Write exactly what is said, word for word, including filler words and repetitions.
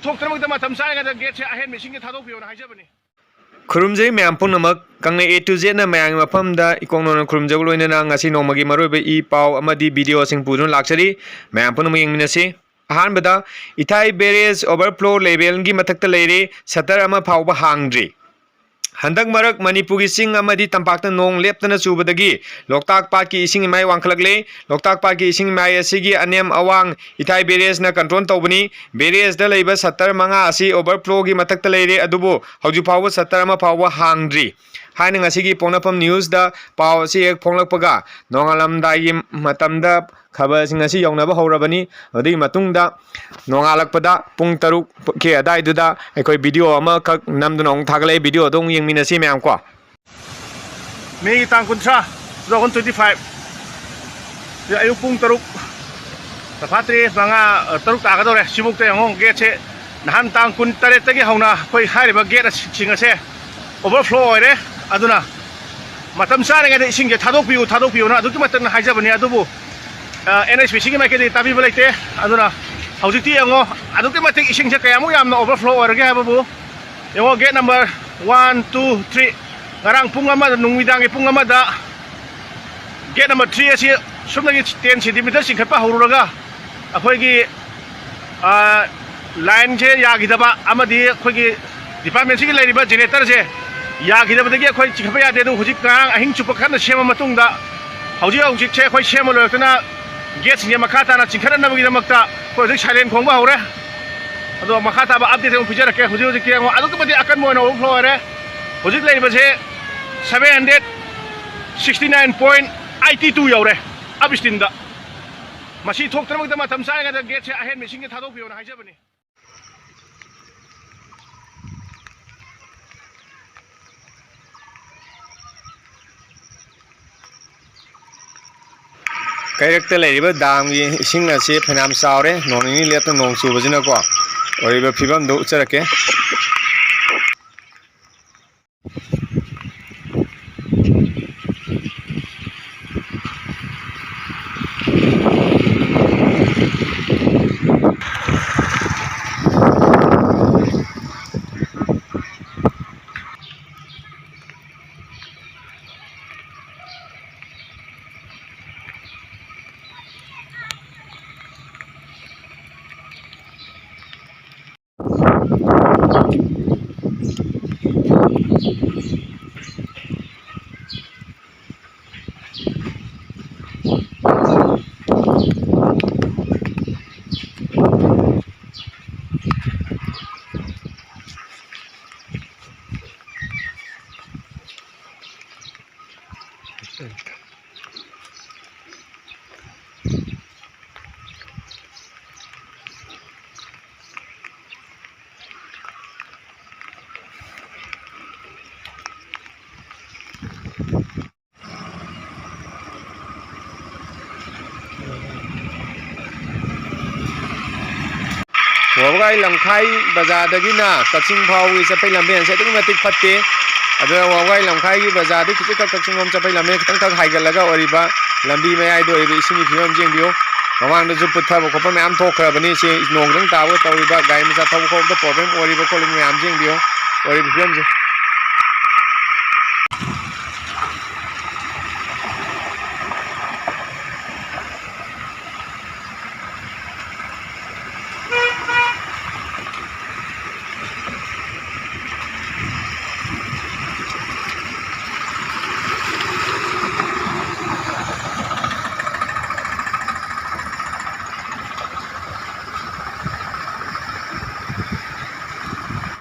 ꯊꯣꯛꯇ꯭ꯔꯃꯛꯇ ꯃꯇꯝ ꯆꯥꯔꯤꯉꯩꯗ ꯒꯦꯠꯁꯦ ꯑꯍꯦꯟꯕ ꯏꯁꯤꯡꯁꯦ ꯊꯥꯗꯣꯛꯄꯤꯌꯣꯅ ꯍꯥꯏꯖꯕꯅꯤ꯫ ꯈꯨꯔꯨꯝꯖꯔꯤ ꯃꯌꯥꯝ ꯄꯨꯝꯅꯃꯛ꯫ ꯀꯪꯂꯩ A to Zꯅ ꯃꯌꯥꯝꯒꯤ ꯃꯐꯝꯗ ꯏꯀꯣꯛ ꯅꯧꯅ ꯈꯨꯔꯨꯝꯖꯕ ꯂꯣꯏꯅꯅ ꯉꯁꯤ ꯅꯣꯡꯃꯒꯤ ꯃꯔꯨꯑꯣꯏꯕ ꯏ ꯄꯥꯎ ꯑꯃꯗꯤ ꯚꯤꯗꯤꯑꯣꯁꯤꯡ ꯄꯨꯗꯨꯅ ꯂꯥꯛꯆꯔꯤ꯫ ꯃꯌꯥꯝ ꯄꯨꯝꯅꯃꯛ ꯌꯦꯡꯃꯤꯟꯅꯁꯤ꯫ ꯑꯍꯥꯟꯕꯗ, ꯏꯊꯥꯏ barrage overflow levelꯒꯤ ꯃꯊꯛꯇ ꯂꯩꯔꯦ, shutter ꯑꯃ ꯐꯥꯎꯕ ꯍꯥꯡꯗ꯭ꯔꯤ꯫ ꯍꯟꯗꯛ ꯃꯔꯛ ꯃꯅꯤꯄꯨꯔꯒꯤ ꯆꯤꯡ ꯑꯃꯗꯤ ꯇꯝꯄꯥꯛꯇ ꯅꯣꯡ ꯂꯦꯞꯇꯅ ꯆꯨꯕꯗꯒꯤ ꯂꯣꯛꯇꯥꯛ ꯄꯥꯠꯀꯤ ꯏꯁꯤꯡ ꯏꯃꯥꯏ ꯋꯥꯡꯈꯠꯂꯛꯂꯦ꯫ ꯂꯣꯛꯇꯥꯛ ꯄꯥꯠꯀꯤ ꯏꯁꯤꯡ ꯏꯃꯥꯏ ꯑꯁꯤꯒꯤ ꯑꯅꯦꯝ ꯑꯋꯥꯡ ꯏꯊꯥꯏ barrageꯅ control ꯇꯧꯕꯅꯤ꯫ Barrageꯗ ꯂꯩꯕ shutter ꯃꯉꯥ ꯑꯁꯤ overflowꯒꯤ ꯃꯊꯛꯇ ꯂꯩꯔꯦ, ꯑꯗꯨꯕꯨ ꯍꯧꯖꯤꯛ ꯐꯥꯎꯕ shutter ꯑꯃ ꯐꯥꯎꯕ ꯍꯥꯡꯗ꯭ꯔꯤ ꯍꯥꯏꯅ ꯉꯁꯤꯒꯤ ꯄꯣꯛꯅꯐꯝ newsꯗ ꯄꯥꯎ ꯑꯁꯤ ꯍꯦꯛ ꯐꯣꯡꯂꯛꯄꯒ, ꯅꯣꯡꯉꯥꯜꯂꯝꯗꯥꯏꯒꯤ ꯃꯇꯝꯗ ꯈꯕꯔꯁꯤꯡ ꯑꯁꯤ ꯌꯧꯅꯕ ꯍꯧꯔꯕꯅꯤ꯫ ꯑꯗꯨꯒꯤ ꯃꯇꯨꯡꯗ ꯅꯣꯡꯉꯥꯜꯂꯛꯄꯗ ꯄꯨꯡ ꯇꯔꯨꯛꯀꯤ ꯑꯗꯥꯏꯗꯨꯗ ꯑꯩꯈꯣꯏ ꯚꯤꯗꯤꯑꯣ ꯑꯃꯈꯛ ꯅꯝꯗꯨꯅ ꯑꯃꯨꯛ ꯊꯥꯒꯠꯂꯛꯑꯦ꯫ ꯚꯤꯗꯤꯑꯣꯗꯣ ꯑꯃꯨꯛ ꯌꯦꯡꯃꯤꯟꯅꯁꯤ ꯃꯌꯥꯝ ꯀꯣ꯫ Mayꯒꯤ ꯇꯥꯡ ꯀꯨꯟꯊ꯭ꯔꯥ, two thousand twenty five, ꯁꯤꯗ ꯑꯌꯨꯛ ꯄꯨꯡ ꯇꯔꯨꯛ, ꯇꯐꯥ ꯇꯔꯦꯠ, ꯃꯉꯥ, ꯇꯔꯨꯛ ꯇꯥꯒꯗꯧꯔꯦ꯫ ꯁꯤꯐꯧꯗ ꯌꯦꯡꯉꯣ, ꯒꯦꯠꯁꯦ ꯅꯍꯥꯟ ꯇꯥꯡ ꯀꯨꯟ ꯇꯔꯦꯠꯇꯒꯤ ꯍꯧꯅ ꯑꯩꯈꯣꯏ ꯍꯥꯏꯔꯤꯕ ꯒꯦꯠꯁꯤꯡ ꯑꯁꯦ overflow ꯑꯣꯏꯔꯦ꯫ ꯑꯗꯨꯅ ꯃꯇꯝ ꯆꯥꯔꯤꯉꯩꯗ ꯏꯁꯤꯡꯁꯦ ꯊꯥꯗꯣꯛꯄꯤꯌꯨ, ꯊꯥꯗꯣꯛꯄꯤꯌꯨꯅ ꯑꯗꯨꯛꯀꯤ ꯃꯇꯤꯛ ꯍꯥꯏꯖꯕꯅꯤ꯫ ꯑꯗꯨꯕꯨ, ꯑ, NHPCꯒꯤ ꯃꯥꯏꯀꯩꯗꯒꯤ ꯇꯥꯕꯤꯕ ꯂꯩꯇꯦ꯫ ꯑꯗꯨꯅ ꯍꯧꯖꯤꯛꯇꯤ ꯌꯦꯡꯉꯣ, ꯑꯗꯨꯛꯀꯤ ꯃꯇꯤꯛ ꯏꯁꯤꯡꯁꯦ ꯀꯌꯥꯃꯨꯛ ꯌꯥꯝꯅ overflow ꯑꯣꯏꯔꯒꯦ ꯍꯥꯏꯕꯕꯨ ꯌꯦꯡꯉꯣ꯫ Gate number one, two, three, ꯉꯔꯥꯡ ꯄꯨꯡ ꯑꯃꯗ, ꯅꯨꯃꯤꯗꯥꯡꯒꯤ ꯄꯨꯡ ꯑꯃꯗ gate number three ꯑꯁꯤ ꯁꯨꯞꯅꯒꯤ ten centimeter ꯆꯤꯡꯈꯠꯄ ꯍꯧꯔꯨꯔꯒ ꯑꯩꯈꯣꯏꯒꯤ, ꯑ, lineꯁꯦ ꯌꯥꯈꯤꯗꯕ ꯑꯃꯗꯤ ꯑꯩꯈꯣꯏꯒꯤ departmentꯁꯤꯒꯤ ꯂꯩꯔꯤꯕ generatorꯁꯦ ꯌꯥꯈꯤꯗꯕꯗꯒꯤ ꯑꯩꯈꯣꯏ ꯆꯤꯡꯈꯠꯄ ꯌꯥꯗꯦ꯫ ꯑꯗꯨ ꯍꯧꯖꯤꯛ ꯉꯔꯥꯡ ꯑꯍꯤꯡ ꯆꯨꯞꯄ ꯀꯟꯅ ꯁꯦꯝꯃ ꯃꯇꯨꯡꯗ ꯍꯧꯖꯤꯛ ꯍꯧꯖꯤꯛꯁꯦ ꯑꯩꯈꯣꯏ ꯁꯦꯝꯕ ꯂꯣꯏꯔꯛꯇꯅ gateꯁꯤꯡꯁꯦ ꯃꯈꯥ ꯇꯥꯅ ꯆꯤꯡꯈꯠꯅꯅꯕꯒꯤꯗꯃꯛꯇ ꯑꯩꯈꯣꯏ ꯍꯧꯖꯤꯛ siren ꯈꯣꯡꯕ ꯍꯧꯔꯦ꯫ ꯑꯗꯣ ꯃꯈꯥ ꯇꯥꯕ update ꯑꯃꯨꯛ ꯄꯤꯖꯔꯛꯀꯦ꯫ ꯍꯧꯖꯤꯛ ꯍꯧꯖꯤꯛꯇꯤ ꯌꯦꯡꯉꯣ, ꯑꯗꯨꯛꯀꯤ ꯃꯇꯤꯛ ꯑꯀꯟꯕ ꯑꯣꯏꯅ overflow ꯑꯣꯏꯔꯦ꯫ ꯍꯧꯖꯤꯛ ꯂꯩꯔꯤꯕꯁꯦ seven hundred sixty nine point eighty two ꯌꯧꯔꯦ upstreamꯗ꯫ ꯃꯁꯤ ꯊꯣꯛꯇ꯭ꯔꯃꯛꯇ ꯃꯇꯝ ꯆꯥꯔꯤꯉꯩꯗ gateꯁꯦ ꯑꯍꯦꯟꯕ ꯏꯁꯤꯡꯁꯦ ꯊꯥꯗꯣꯛꯄꯤꯌꯣꯅ ꯍꯥꯏꯖꯕꯅꯤ꯫ ꯀꯩꯔꯛꯇ ꯂꯩꯔꯤꯕ damꯒꯤ ꯏꯁꯤꯡ ꯑꯁꯤ ꯐꯅꯌꯥꯝ ꯆꯥꯎꯔꯦ, ꯅꯣꯡ ꯅꯤꯅꯤ ꯂꯦꯞꯇꯅ ꯅꯣꯡ ꯆꯨꯕꯁꯤꯅꯀꯣ꯫ ꯑꯣꯏꯔꯤꯕ ꯐꯤꯕꯝꯗꯨ ꯎꯠꯆꯔꯛꯀꯦ꯫ ꯋꯥꯕꯒꯥꯏ ꯂꯝꯈꯥꯏ ꯕꯖꯥꯔꯗꯒꯤꯅ ꯀꯛꯆꯤꯡ ꯐꯥꯎꯒꯤ ꯆꯠꯄꯩ ꯂꯝꯕꯦꯟꯁꯦ ꯑꯗꯨꯛꯀꯤ ꯃꯇꯤꯛ ꯐꯠꯇꯦ꯫ ꯑꯗꯨꯅ ꯋꯥꯕꯒꯥꯏ ꯂꯝꯈꯥꯏꯒꯤ ꯕꯖꯥꯔꯗꯒꯤ ꯈꯤꯖꯤꯛꯈꯛ ꯀꯛꯆꯤꯡꯂꯣꯝ ꯆꯠꯄꯩ ꯂꯝꯕꯦꯟ ꯈꯤꯇꯪꯈꯛ ꯍꯥꯏꯒꯠꯂꯒ ꯑꯣꯏꯔꯤꯕ ꯂꯝꯕꯤ ꯃꯌꯥꯏꯗ ꯑꯣꯏꯔꯤꯕ ꯏꯁꯤꯡꯒꯤ ꯐꯤꯕꯝ ꯌꯦꯡꯕꯤꯌꯨ꯫ ꯃꯃꯥꯡꯗꯁꯨ ꯄꯨꯠꯊꯕ ꯈꯣꯠꯄ ꯃꯌꯥꯝ ꯊꯣꯛꯈ꯭ꯔꯕꯅꯤ꯫ ꯁꯤ ꯅꯣꯡ ꯈꯤꯇꯪ ꯇꯥꯕꯒ ꯇꯧꯔꯤꯕ ꯒꯥꯔꯤ ꯃꯆꯥ ꯊꯧꯕ ꯈꯣꯠꯄꯗ problem ꯑꯣꯏꯔꯤꯕ ꯈꯣꯠꯂꯤꯕ ꯃꯌꯥꯝꯁꯦ ꯌꯦꯡꯕꯤꯌꯨ꯫ ꯑꯣꯏꯔꯤꯕ ꯐꯤꯕꯝꯁꯦ꯫